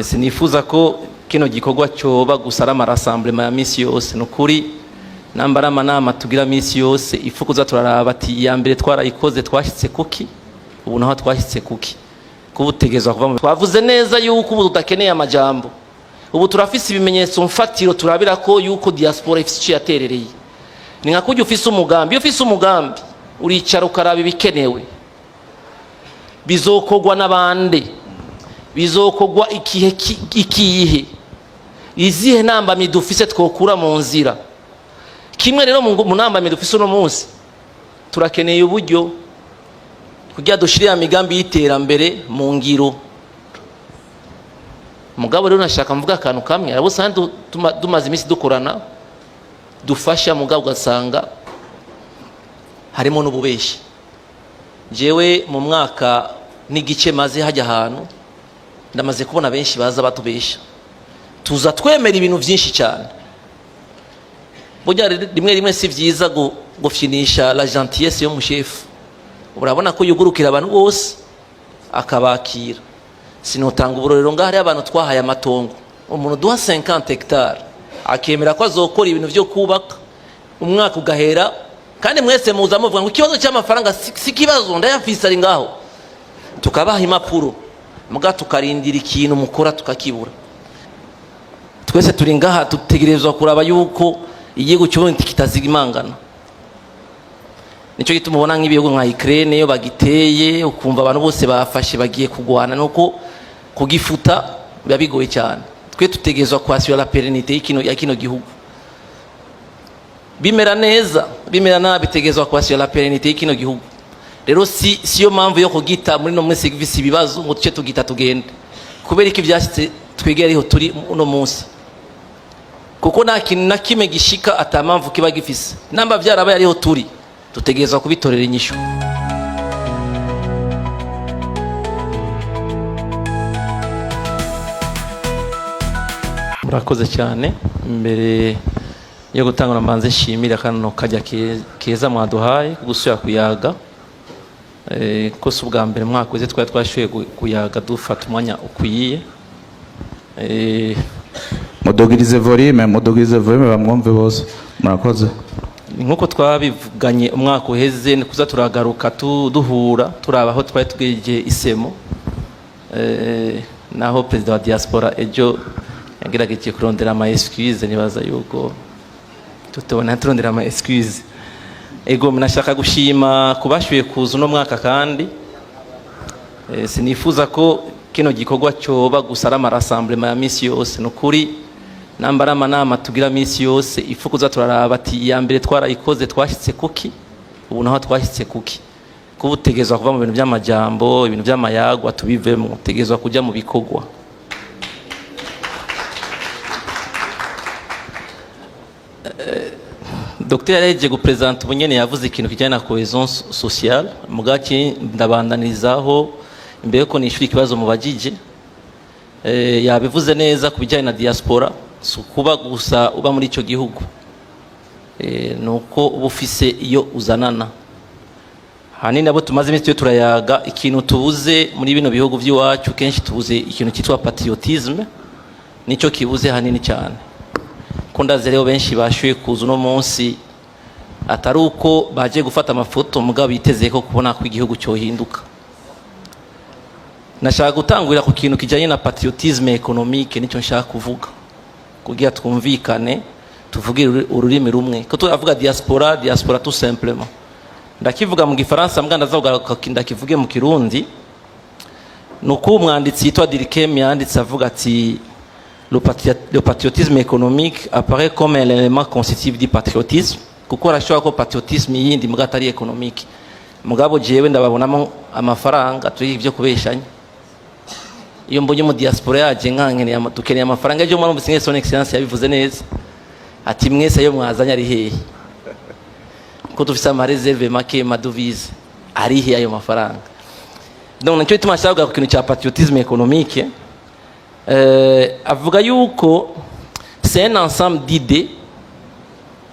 Sinifuza ko kino gikorwa cyoba gusa ari ama rassemblement ya misi yose. Nukuri namba ari amanama tugira misi yose, ifu kuza turaraba ati iya mbere twarayikoze, twashyitse kuki? Ubu naho twashyitse kuki? Kuba utegerezwa kuva mu twavuze neza yuko ubu tudakeneye amajambo. Ubu turafise ibimenyetso mfatiro turabira ko yuko diaspora ifise icyo yaterereye. Ni nka kurya ufise umugambi. Iyo ufise umugambi, uricara ukaraba ibikenewe, bizokorwa n'abande, bizokorwa ikihe, ikihe, izihe ntambamyi dufise twokura mu nzira. Kimwe rero mu ntambamyi dufise uno munsi, turakeneye uburyo kugira dushire ya migambi y'iterambere mu ngiro. Mugabo rero nashaka mvuga akantu kamwe. Abo usanga tumaze iminsi dukorana, dufasha, mugabo ugasanga harimo n'ububeshi. Jewe mu mwaka n'igice maze hajya ahantu, ndamaze kubona benshi baza batubesha. Tuza twemera ibintu byinshi cyane. Burya rimwe rimwe si byiza gufyinisha la gentillesse yo mushefu. Urabona ko yugurukira abantu bose akabakira. Sinotanga uburorero ngaho, hariho abantu twahaye amatongo. Umuntu duha 50 hectare akemera ko azokora ibintu byo kubaka, umwaka ugahera, kandi mwese muza muvuga ngo ikibazo cy'amafaranga si ikibazo, ndayafise, ari ngaho. Tukabaha impapuro, muga tukarindira ikintu mukora tukakibura. Twese turi ngaha dutegerezwa kuraba yuko igihugu cy'Uburundi kitazimangana. Nicyo gituma ubona nk'ibihugu nka Ukraine, iyo bagiteye ukumva abantu bose bafashe bagiye kugwana, nuko kugifuta biba bigoye cyane. Twe tutegerezwa kwasura la pérennité ya kino gihugu. Bimera neza, bimera nabi, tegerezwa kwasura la pérennité y'ikino gihugu. Rero si siyo mpamvu yo kugita muri no muri service ibibazo ngo tuce tugita tugende. Kubera iki byashyitse twegera ariho turi uno munsi? Kuko nta kintu na kimwe gishika ata mpamvu kiba gifise. Namba byarabaye ariho turi, dutegerezwa kubitorera inyishu. Murakoze cyane. Mbere yo gutangura, mbanze nshimira kano kajya keza mwaduhaye gusubira kuyaga. Ko si ubwa mbere mwakoze twari twashoboye kuyaga, dufata umwanya ukwiye. Mudugirize volume, mudugirize volume bamwumve bose. Murakoze. Nk'uko twabivuganye umwaka uheze, ni kuza turagaruka, duhura, turaba aho twari tugejeje isemo. Naho perezida wa diaspora ejo yagerageje kurondera ama excuse, nibaza yuko tutubona turondera ama excuse. Ego, nashaka gushima kubashyuye kuza uno mwaka. Kandi sinifuza ko kino gikorwa cyoba gusa ari ama rassemblement ya misi yose. Nukuri namba ari amanama tugira misi yose, ifu kuza turaraba ati iya mbere twarayikoze, twashyitse kuki? Ubu naho twashyitse kuki? Kuba utegerezwa kuva mu bintu by'amajambo, ibintu by'amayagwa, tubivemo. Utegerezwa kujya mu bikorwa. Dr yareje gupresenta ubunyene, yavuze ikintu kijyanye na cohésion sociale. Mugaki ndabandanirizaho imbere ko nishura ikibazo mubajije. Yabivuze neza ku bijyanye na diaspora. Si ukuba gusa uba muri icyo gihugu, ni uko uba ufise iyo uzanana. Hanini abo tumaze iminsi turayaga, ikintu tubuze muri bino bihugu by'iwacu, kenshi tubuze ikintu cyitwa patriotisme. Nicyo kibuze hanini cyane. Ko ndazi rero benshi bashyuye kuza uno munsi, atari uko bagiye gufata amafoto, mugabo biteze ko kubona ko igihugu cyohinduka. Nashaka gutangurira ku kintu kijyanye na patriotisme économique. Nicyo nshaka kuvuga kugira twumvikane, tuvuge ururimi rumwe, ko turavuga diaspora, diaspora tout simplement. Ndakivuga mu Gifaransa, mbwa ndazavuga ndakivuge mu Kirundi. Ni uko umwanditsi yitwa Durkheim yanditse avuga ati: Le patriotisme économique apparaît comme un élément constitutif du patriotisme." Kuko arashobora ko patriotisme yindi mbwa atari économique. Mugabo jewe ndababonamo amafaranga. Turi ibyo kubeshanya. Iyo mbonye mu diaspora yaje nkankeneye, dukeneye amafaranga. Ejo mwarumvise mwese, Son Excellence yabivuze neza ati: "Mwese ayo mwazanye ari hehe, ko dufise ama réserves make ma devises? Ari he ayo mafaranga?" Donc nicyo gituma nshaka ku kintu cya patriotisme économique. Avuga yuko c'est un ensemble d'idées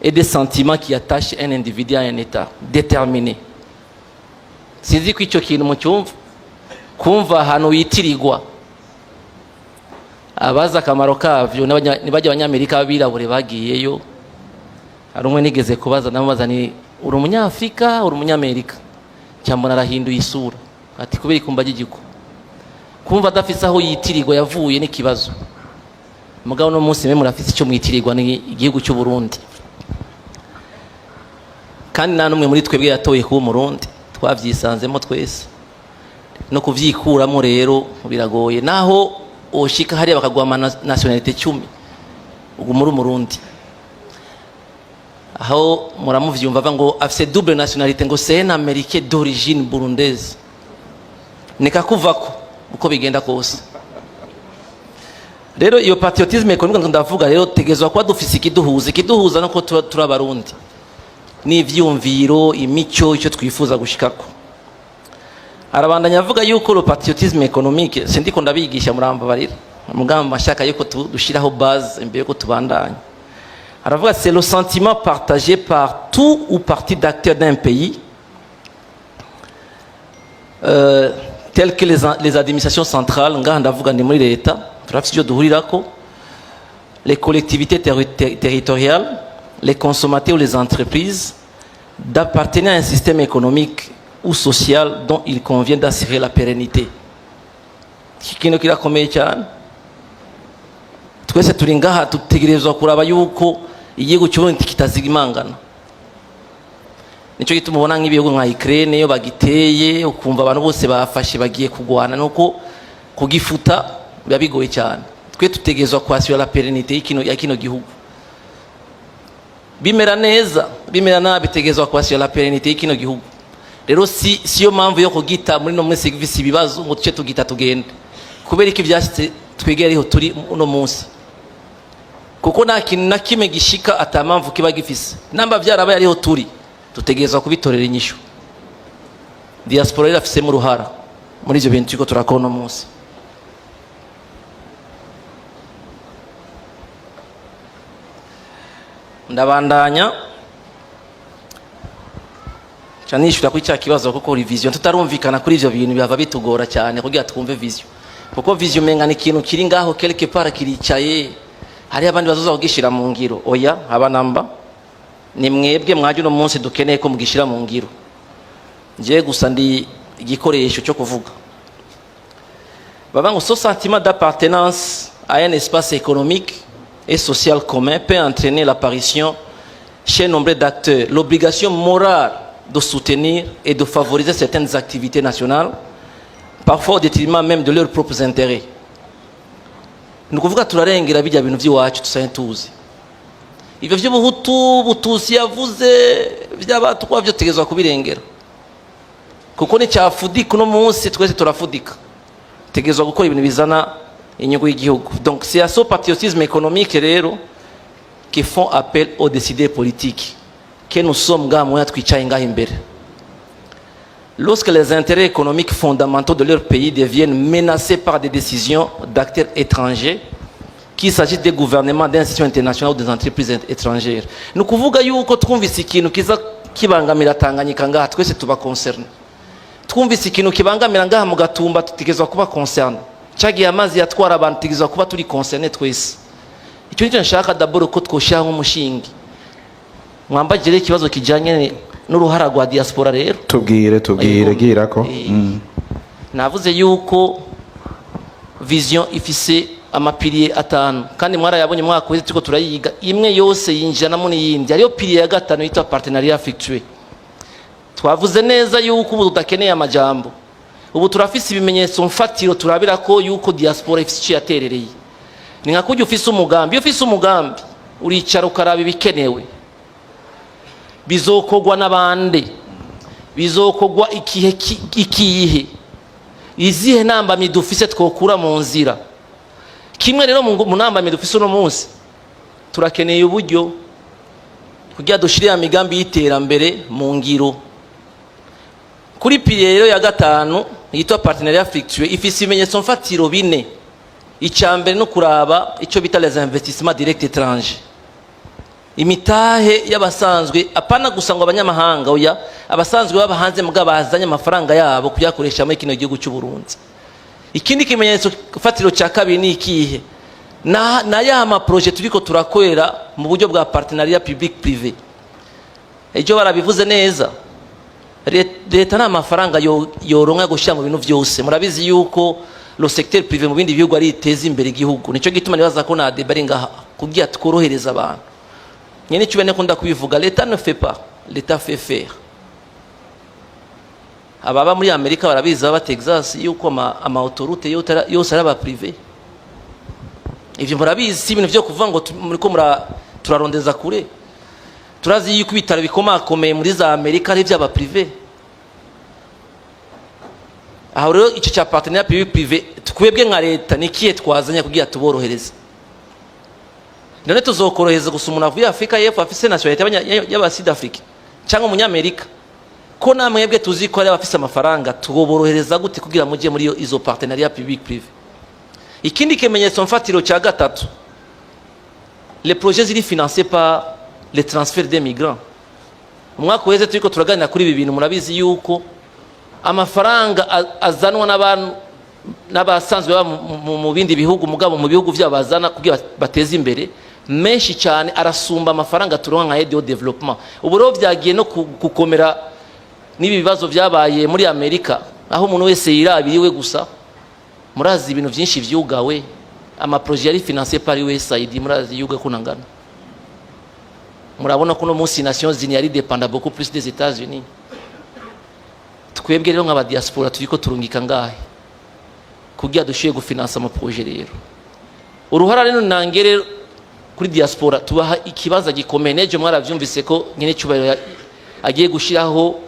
et de sentiments qui attachent un individu à un état déterminé. Sinzi ko icyo kintu mucyumva. Kumva ahantu witirirwa. Abazi akamaro kavyo n'abajya abanyamerika b'abirabure bagiyeyo. Hari umwe nigeze kubaza, ndamubaza ni: "Uri umunyafurika, uri umunyamerika?" Cyambona arahinduye isura, ati: "Kubera ikumba ry'igiko." Kumva adafise aho yitirirwa yavuye n'ikibazo. Mugabo no munsi mwe murafise icyo mwitirirwa, ni igihugu cy'u Burundi, kandi nta n'umwe muri twebwe yatoye kuba Umurundi, twavyisanzemo twese. No kuvyikuramo rero biragoye. Naho oshika hariya bakaguha ama nationalité 10, uguma uri Umurundi. Aho muramuvyumva ava ngo afise double nationalité, ngo c'est un Américain d'origine burundaise, nikakuvako uko bigenda kose. Rero iyo patriotisme économique ndavuga rero, tegezwa kuba dufise ikiduhuza. Ikiduhuza nuko tuba turi Abarundi, n'ivyumviro, imico, icyo twifuza gushikako. Arabandanya avuga yuko le patriotisme économique, sindiko ndabigisha, murambabarira, mugamba ashaka yuko dushiraho base imbere yuko tubandanya. Aravuga: c'est le sentiment partagé par tout ou partie d'acteurs d'un pays, tels que les administrations centrales, ngaha ndavuga ni muri leta, turafise ivyo duhurirako, les collectivités territoriales, les consommateurs ou les entreprises, d'appartenir à un système économique ou social dont il convient d'assurer la pérennité. Iki kintu kirakomeye cyane. Twese turi ngaha dutegerezwa kuraba yuko igihugu cy'Uburundi kitazimangana. Nicyo gituma ubona nk'ibihugu nka Ukraine, iyo bagiteye ukumva abantu bose bafashe bagiye kugwana, nuko kugifuta biba bigoye cyane. Twe tutegerezwa kwasura la pérennité ya kino gihugu. Bimera neza, bimera nabi, tegerezwa kwasura la pérennité y'ikino gihugu. Rero si siyo mpamvu yo kugita muri no muri service ibibazo ngo tuce tugita tugende. Kubera iki byashitse twegera ariho turi uno munsi? Kuko nta kintu na kimwe gishika ata mpamvu kiba gifise. Namba vyarabaye ariho turi, dutegerezwa kubitorera inyishu. Diaspora rero afisemo uruhara muri ivyo bintu turiko turakora uno munsi. Ndabandanya ca nishura kuri cya kibazo, kuko vision tutarumvikana kuri ivyo bintu bihava bitugora cyane kugira twumve vision, kuko vision umenga ni ikintu kiri ngaho quelque part kiricaye, hariho abandi bazoza kugishira mu ngiro. Oya, haba namba, ni mwebwe mwaje uno munsi dukeneye ko mugishira mu ngiro. Njewe gusa ndi igikoresho cyo kuvuga. Baba ngo: ce sentiment d'appartenance à un espace économique et social commun peut entraîner l'apparition chez nombre d'acteurs l'obligation morale de soutenir et de favoriser certaines activités nationales, parfois au détriment même de leurs propres intérêts. Ni ukuvuga turarengera bijya bintu by'iwacu dusanzwe tuzi, ibyo by'ubuhutu, butusi yavuze, by'abatwa, byo tegezwa kubirengera, kuko nticyafudika uno munsi twese turafudika. Tegezwa gukora ibintu bizana inyungu y'igihugu. Donc c'est à ce patriotisme économique rero qui font appel aux décideurs politiques que nous sommes ngaha mwe twicaye ngaha imbere, lorsque les intérêts économiques fondamentaux de leur pays deviennent menacés par des décisions d'acteurs étrangers, qu'il s'agisse des gouvernements, d'institutions internationales ou des entreprises étrangères. Ni ukuvuga yuko twumvise ikintu kiza kibangamira Tanganyika ngaha, twese tuba concernés. Twumvise ikintu kibangamira ngaha mu Gatumba, tutegerezwa kuba concernés. Cyagiye amazi yatwara abantu, tutegerezwa kuba turi concernés twese. Icyo nicyo nshaka d'abord ko twoshyira nk'umushingi. Mwambagire ikibazo kijyanye n'uruhara rwa diaspora rero. Tubwire, tubwire, girako. Navuze yuko vision ifise ama piliers atanu, kandi mwarayabonye mwaka wese turiko turayiga, imwe yose yinjiranamo n'iyindi. Hariyo pilier ya gatanu yitwa partenariat fructueux. Twavuze neza yuko ubu tudakeneye amajambo, ubu turafise ibimenyetso mfatiro turabira ko yuko diaspora ifise icyo yaterereye. Ni nka kurya ufise umugambi. Iyo ufise umugambi uricara ukaraba ibikenewe, bizokorwa n'abandi, bizokorwa ikihe, ikihe, izihe ntambamyi dufise twokura mu nzira. Kimwe rero mu ntambamyi dufise uno munsi, turakeneye uburyo kugira dushire ya migambi y'iterambere mu ngiro. Kuri pilier rero ya gatanu yitwa partenariat fructueux, ifise ibimenyetso mfatiro bine. Icya mbere no kuraba icyo bita les investissements directs étrangers, imitahe y'abasanzwe, apana gusa ngo abanyamahanga, oya, abasanzwe baba hanze muga bazanye amafaranga yabo kuyakoresha muri kino gihugu cy'u Burundi. Ikindi kimenyetso fatiro cya kabiri ni ikihe? Na ya ma projets turiko turakorera mu buryo bwa partenariat public privé, ejo barabivuze neza. Leta nta mafaranga yoronka gushyira mu bintu byose. Murabizi yuko le secteur privé mu bindi bihugu ari iteza imbere igihugu. Nicyo gituma nibaza ko na débat ari ngaha kugira tworohereza abantu nyene. Icyo bene kunda kubivuga, l'État ne fait pas, l'État fait faire. Ababa muri Amerika barabizi, baba Texas, yuko ama autoroute yose ari aba privé. Ivyo murabizi, si ibintu vyo kuvuga ngo muriko turarondeza kure. Turazi yuko ibitaro bikomakomeye muri za Amerika ari ivy'aba privé. Aho rero icyo cya partenariat public privé, twebwe nka leta ni ikihe twazanye kugira tuborohereze? None tuzokorohereza gusa umuntu avuye Afurika y'Epfo afise nationalité y'aba Sud Afrique cyangwa umunyamerika? Ko namwebwe tuzi ko ari abafise amafaranga, tuborohereza gute kugira mujye muri izo partenariat public privé? Ikindi kimenyetso mfatiro cya gatatu, les projets ziri financés par les transferts des migrants. Umwaka uheze turiko turaganira kuri ibi bintu. Murabizi yuko amafaranga azanwa n'abantu n'abasanzwe baba mu bindi bihugu, mugabo mu bihugu vyabo bazana kugira bateze imbere, menshi cyane arasumba amafaranga turonka nka aide au développement. Ubu rero vyagiye no gukomera n'ibi bibazo vyabaye muri Amerika, aho umuntu wese yirabira iwe gusa. Murazi ibintu byinshi vyugawe, ama projets yari financé par USAID, murazi yuga ko nangana. Murabona ko no munsi Nations Unies yari dépenda beaucoup plus des États-Unis. Twebwe rero nk'aba diaspora turiko turungika ngahe kugira dushoboye gufinansa ama projets? Rero uruhara rero nangere kuri diaspora, tubaha ikibazo gikomeye. N'ejo mwaravyumvise ko nyene cyubahiro agiye gushiraho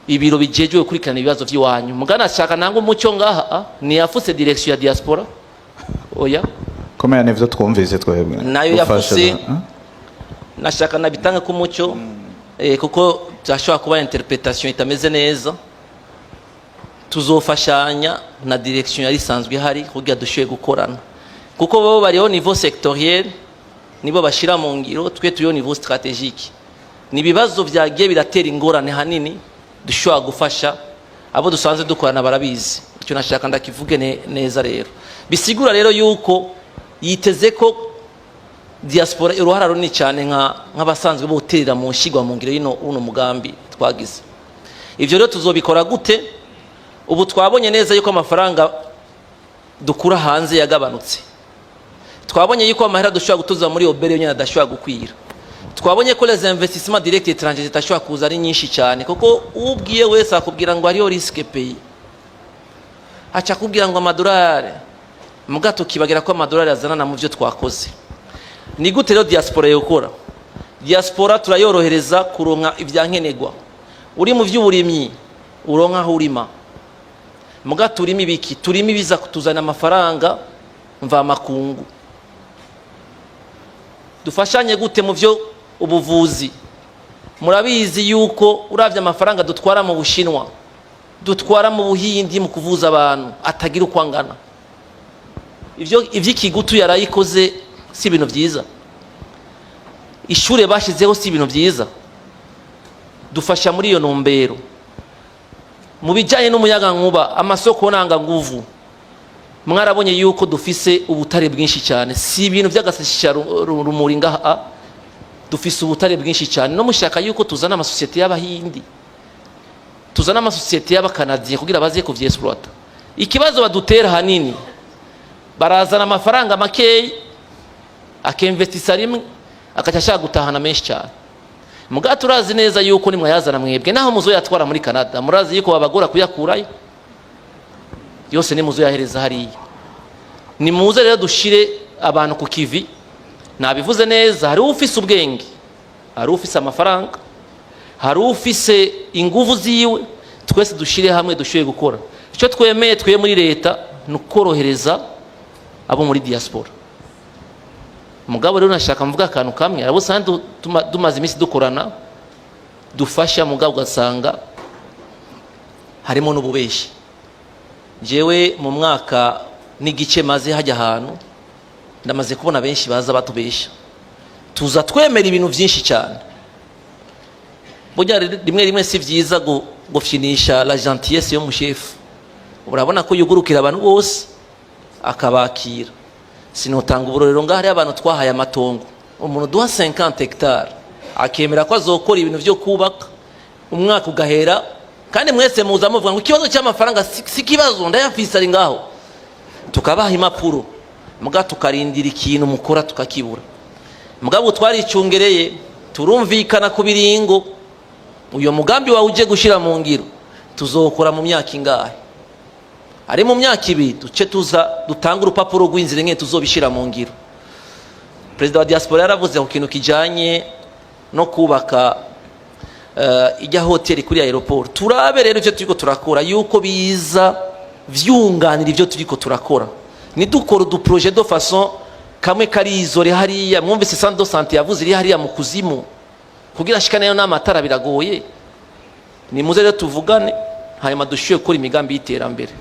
ibiro bijejwe gukurikirana ibibazo vy'iwanyu. Mugana shaka nanga umucyo ngaha, ntiyafuse direction ya diaspora, oya. Komera, nivyo twumvise twebwe. Nayo Ufashe yafuse. Na- Nashaka nabitanga ku mucyo, kuko byashobora kuba interpretation itameze neza. Tuzofashanya na direction yari isanzwe ihari kugira dushoboye gukorana, kuko bo bariho niveau sectoriel, nibo bashira mu ngiro, twe turiho niveau stratégique. Ni ibibazo byagiye biratera ingorane hanini, dushobora gufasha abo dusanzwe dukorana, barabizi. Icyo nashaka ndakivuge neza. Rero bisigura rero yuko yiteze ko diaspora uruhara runini cyane nk'abasanzwe boterera mu nshigwa mu ngiro y'ino uno mugambi twagize. Ivyo rero tuzobikora gute? Ubu twabonye neza yuko amafaranga dukura hanze yagabanutse. Twabonye yuko amahera dushobora gutuza muri OBR yonyine adashobora gukwira. Twabonye ko les investissements directs étrangers zitashobora kuza ari nyinshi cyane, kuko ubwiye wese akubwira ngo hariho risque pays, aca akubwira ngo amadolari. Muga tukibagira ko amadolari azanana mu byo twakoze. Ni gute rero diaspora yokora? Diaspora turayorohereza kuronka ibyankenerwa. Uri mu by'uburimyi, uronka aho urima. Muga turima ibiki? Turima ibiza kutuzana amafaranga mvamakungu. Dufashanye gute mu byo ubuvuzi? Murabizi yuko uravye amafaranga dutwara mu Bushinwa, dutwara mu Buhindi mu kuvuza abantu, atagira uko angana. Ivyo ivy'ikigutu yarayikoze si ibintu vyiza, ishure bashizeho si ibintu vyiza. Dufasha muri iyo ntumbero mu bijyanye n'umuyagankuba, amasoko ntanganguvu. Mwarabonye yuko dufise ubutare bwinshi cyane, si ibintu by'agasashisha rumuri ngaha. Dufise ubutare bwinshi cyane, no mushaka yuko tuzana amasosiyete y'Abahindi, tuzana amasosiyete y'Abakanadiye kugira baze kuvyexploita. Ikibazo badutera hanini, barazana amafaranga makeyi, akinvestisa rimwe, akaca ashaka gutahana menshi cyane. Muga turazi neza yuko nimwayazana mwebwe, naho muzoyatwara muri Canada, murazi yuko babagora kuyakurayo yose, nimuzoyahereza hariya. Nimuze rero dushire abantu ku kivi. Nabivuze neza, hari ufise ubwenge, hari ufise amafaranga, hari ufise inguvu ziwe. Twese dushire hamwe dushoboye gukora icyo twemeye. Twe muri leta ni ukorohereza abo muri diaspora. Mugabo rero nashaka mvuga akantu kamwe. Abo usanga tumaze iminsi dukorana, dufasha, mugabo ugasanga harimo n'ububeshi. Jewe mu mwaka n'igice maze hajya ahantu, ndamaze kubona benshi baza batubesha. Tuza twemera ibintu byinshi cyane. Burya rimwe rimwe si byiza gufyinisha la gentillesse yo mushefu. Urabona ko yugurukira abantu bose akabakira. Sinotanga uburorero ngaho, hariho abantu twahaye amatongo. Umuntu duha 50 hectares akemera ko azokora ibintu vyo kubaka, umwaka ugahera, kandi mwese muza muvuga ngo ikibazo cy'amafaranga si ikibazo, ndayafise, ari ngaho. Tukabaha impapuro, muga tukarindira ikintu mukora tukakibura. Mugabo twaricungereye, turumvikana ku biringo. Uyo mugambi wawe uje gushyira mu ngiro, tuzokora mu myaka ingahe? Ari mu myaka 2, duce tuza dutanga urupapuro rw'inzira nke tuzobishyira mu ngiro. Perezida wa diaspora yaravuze ku kintu kijanye no kubaka ijya hoteli kuri aéroport. Turabe rero ivyo turiko turakora yuko biza vyunganira ivyo turiko turakora. Nidukora udu projets de façon kamwe karizore hariya. Mwumvise centre de santé yavuze iri hariya mu kuzimu, kugira ashikane n'amatara biragoye. Nimuze rero tuvugane, hanyuma dushyuye gukora imigambi y'iterambere.